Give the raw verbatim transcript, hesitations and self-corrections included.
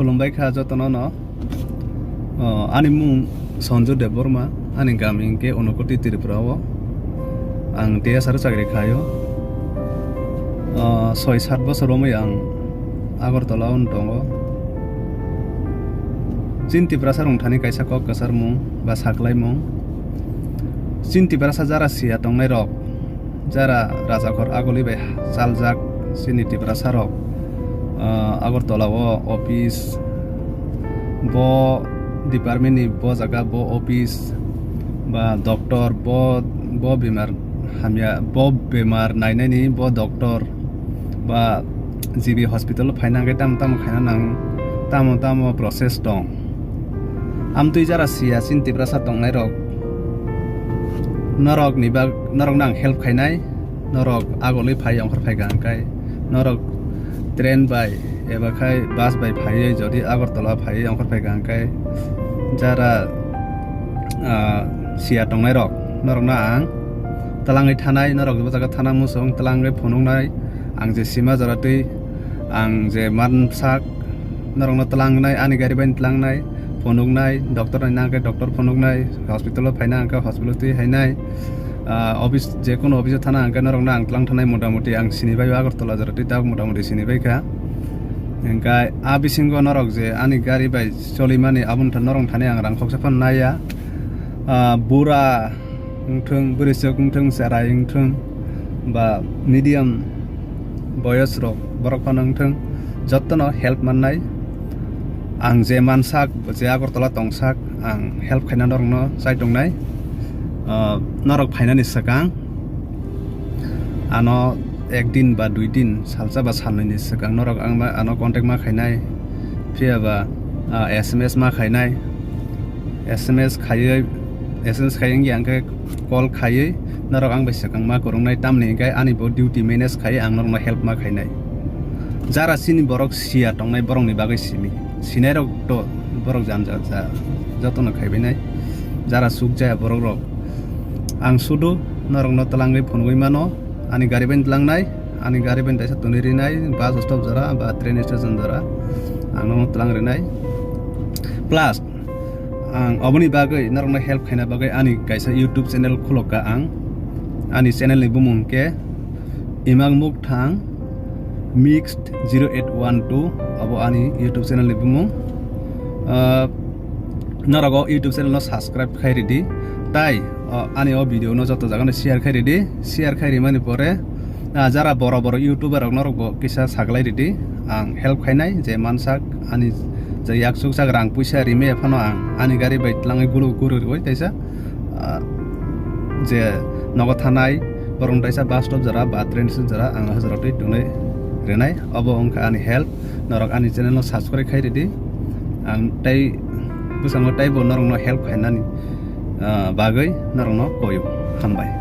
Khulumbai kha jotono no. O, ani mung Sanju Debbarma, ani gami hwnkhe Unakoti Tripura o. Ang T S R o chakri khaio. O, soi sat bosor romwi ang Agartala o tongo. Chini Tiprasa rok thani kaisa kok kwchar mung ba saklai mung. Chini Tiprasa jara siya tongnai rok, jara rajakhor aguli bai chaljak chini Tiprasa rok, ah, Agartala o office, bo department ni bo jaga bo office ba doctor, bo, bo bemar hamya, bo bemar nainani bo doctor ba G B hospital phaina hwnkhe tamo tamo khaina nang, tamo tamo process tong. Amtwi jara siya chini Tiprasa tongnai rok, norok ni bag, norok nang help khainai, norok agolwi phai ongkhor phaikha hwnkhe, norok train bai eba khai bus bai phaiwi jodi Agartala phaiwi ongkhor phaikha hwnkhe, jara, ah, siya tongnai rok, norokno ang twlangwi thanai, norok bo jaga thana muchung twlangwi phunuknai, ang je sima jora twi ang je mansak, norokno tlangnai, ani gari bai tlangnai, phunuknai, doctor naina hwnkhe doctor phunuknai, hospital o phaina hwnkhe hospital twi hainai, ah, office, je kono office o thana hwnkhe norokno ang tlang thanai, motamuti ang sini bai o Agartala jora twi tabuk motamuti sini bai kha. Hwnkhe a bisingo norok je ani gari bai cholimani aboni tha-, norok thani ang rang khoksa phano naiya. Ah, bura wngthung, bwrwisuk wngthung, cherai wngthung, ba medium boyos rok borok phano wngthung, jotono help mannai. Ang je mansak, je Agartala tongsak, ang help khaina norokno chai tongnai. Ah, norok phainani swkang ano ek din ba dui din, salsa ba salnwini swkang norok ang ba ano contact ma khainai, phiya ba, ah, S M S ma khainai. S M S khaiwi, S M S khai wngya hwnkhe call khaiwi norok ang bai swkang ma kwrwngnai, tamni hwnkhe ani bo duty manage khai ang norokno help ma khainai. Jara chini borok siya tongnai borokni bagwi simi, sinai rok to borok janja ja jotono khaibainai, jara suk jaya borok rok. Ang sudu norokno twlangwi phunugwi mano, ani gari bai tlangnai, ani gari bai taisa twnwi rinai, bus stop jora ba train station jora ang norokno twlang rinai. Plus, ang oboni bagwi norokno help khaina bagwi ani kaisa YouTube channel khulokka ang. Ani channel ni bumung hwnkhe Imang Mukthang Mixed zero eight one two, abo ani YouTube channel ni bumung. Ah, norok o YouTube channel no subscribe khai ridi, tai, ah, ani o video no joto jaga no share khai ridi, share khai rimani pore, ah, jara boro boro YouTuber rok norok bo kisa saklai ridi, ang help khainai je mansak ani je yaksuk sak rang puisa rimaya phano ang ani gari bai tlangwi gulu guru rwi taisa, ah, je nogo thanai borok taisa bus stop jora ba train station jora ang hajaro twi tonwi rinai, obo wngkha ani help. Norok ani channel no subscribe khai ridi, ang tai bwskango taibo norokno help khainani, ah, bagwi norokno koyo. Hambai.